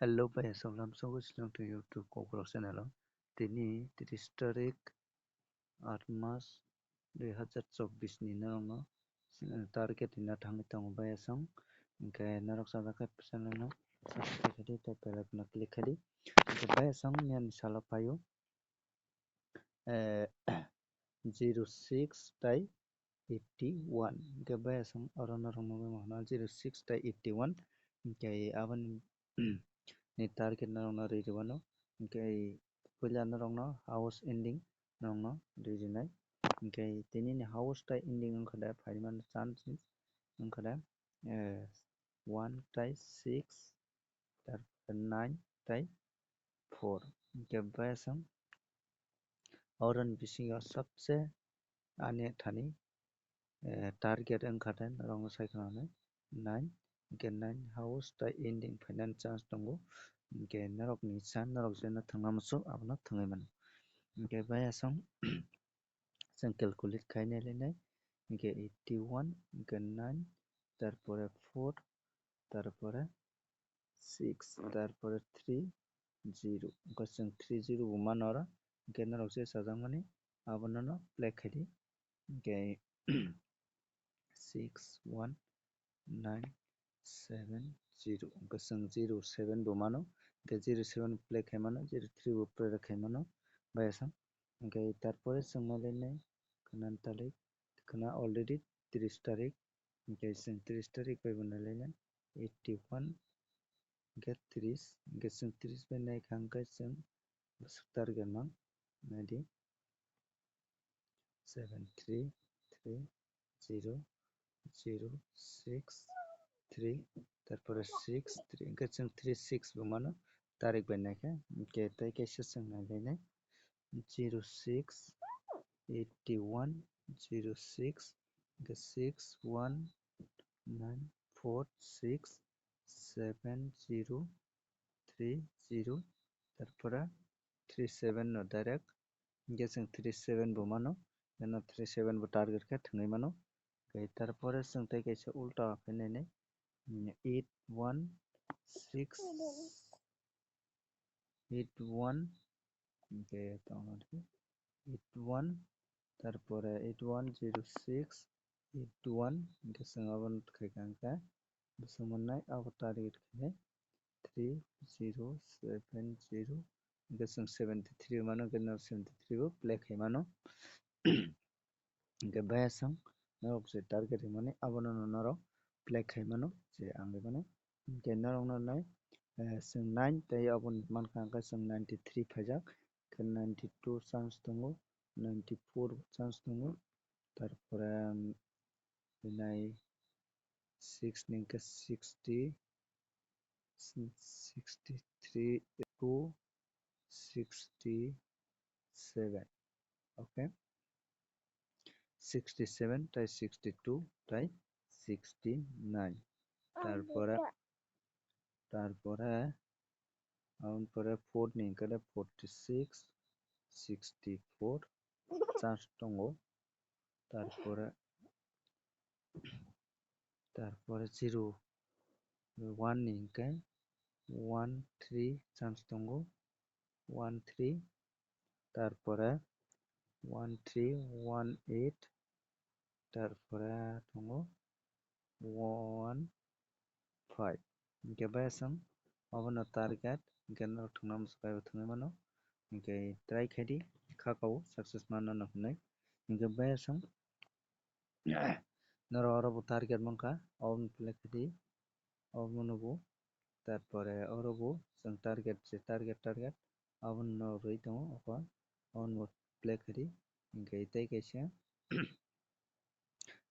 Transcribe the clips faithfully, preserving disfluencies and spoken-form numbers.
Hello, bai aswk lamsogo swlwng twi YouTube Kokrok channel o. Tini tris tarik, aat mas, dui hazar chobbish ni norokno, eh, target rina thangwi tongo bai aswk. Hinkhe norok sajak khe channel no subscribe khaidi tei bell icon no click khaidi. Hinkhe bai aswk nini salo phaio, eh, zero six tei eighty one. Hinkhe bai aswk oro norok nugwi mano zero six tei eighty one. Hinkhe aboni ni target norokno ri rwano. Hinkhe puila norokno house ending norokno ri rwnai. Hinkhe tini ni house tei ending wngkha de phaimani chance wngkha de, eh, one tei six, tarpore nine tei four. Hinkhe bai aswk oroni bisingo sabse ani thani, eh, target wngkha de norokno sai khwnanai nine, hinkhe nine house tei ending phainani chance tongo. Hinkhe norokni icha norok jeno thwngna muchuk abono thwngwi mano. Hinkhe bai aswk chwng calculate khainai lainai, hinkhe eighty one, hinkhe nine, tarpore four, tarpore six, tarpore three, zero. Hinkhe chwng three zero bo mano oro, hinkhe norok je chajakmani abono no play khaidi. Hinkhe six one nine seven zero. Hinkhe chwng zero seven bo mano. Hinkhe zero seven play khai mano, zero three bo play khai mano. Bai aswk. Hinkhe tarpore chwng nai lainai khwna talik, khwna already tris tarik. Hinkhe chwng tris tarik bai bo nai lainai eighty one, hinkhe tris. Hinkhe chwng tris bai nai kha hinkhe chwng bwswk target mang naidi. Seven three three zero zero six three, tarpore six three, hinkhe chwng three six bo mano, tarik bai naikhe, hinkhe tei kaisa chwng nai lainai zero six eighty one zero six, hinkhe six one nine four six seven zero three zero, tarpore three seven no direct, hinkhe chwng three seven bo mano, eno three seven bo target khe thwngwi mano. Hinkhe tarpore chwng tei kaisa ulta khe nainai, mm, eight one six, eight one, hinkhe tongna khe eight one, tarpore eight one zero six eight one, hinkhe chwng abono khaikha hinkhe bwswk mannai abo target khe three zero seven zero, hinkhe chwng seventy three mano, hinkhe no seventy three bo play khai mano. Hinkhe bai aswk norok je target rimani abono no norok play khai mano, je ang rimani. Hinkhe norok no nai, eh, chwng nine tei aboni mankha hinkhe chwng ninety three phaijak, hinkhe ninety two chance tongo, ninety four chance tongo, tarpore, um, nai six ni hinkhe sixty, sixty three to sixty seven. Okay, sixty seven tei sixty two tei sixty nine. Tarpore, tarpore aboni pore four ni hinkhe forty six, sixty four chance tongo. Tarpore, tarpore zero one ni hinkhe one three chance tongo, one three, tarpore one three one eight, tarpore tongo one five. Hinkhe bai aswk obono target, hinkhe norok thwngna muchuk bai bo thwngwi mano. Hinkhe try khaidi, kha kao success manna no hwnwi. Hinkhe bai aswk norok oro bo target mankha, obono play khaidi, obono bo, tarpore oro bo chwng target, je target, target, abono no rwi tongo, oko abono bo play khaidi, hinkhe tei kaisa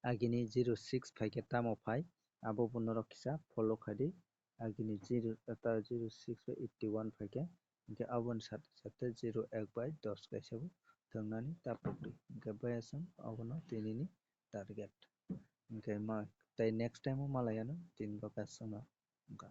agini zero six phaikhe tamo phai, abo bo norok kisa follow khaidi, agini zero, ta zero six bai eighty one phaikhe, hinkhe aboni sate sate zero ek bai dos kaisa bo thwngnani ta pokdi, hinkhe bai aswk abono tinini target. Hinkhe ma tei next time o malai ano tini bo kaisa wngkha.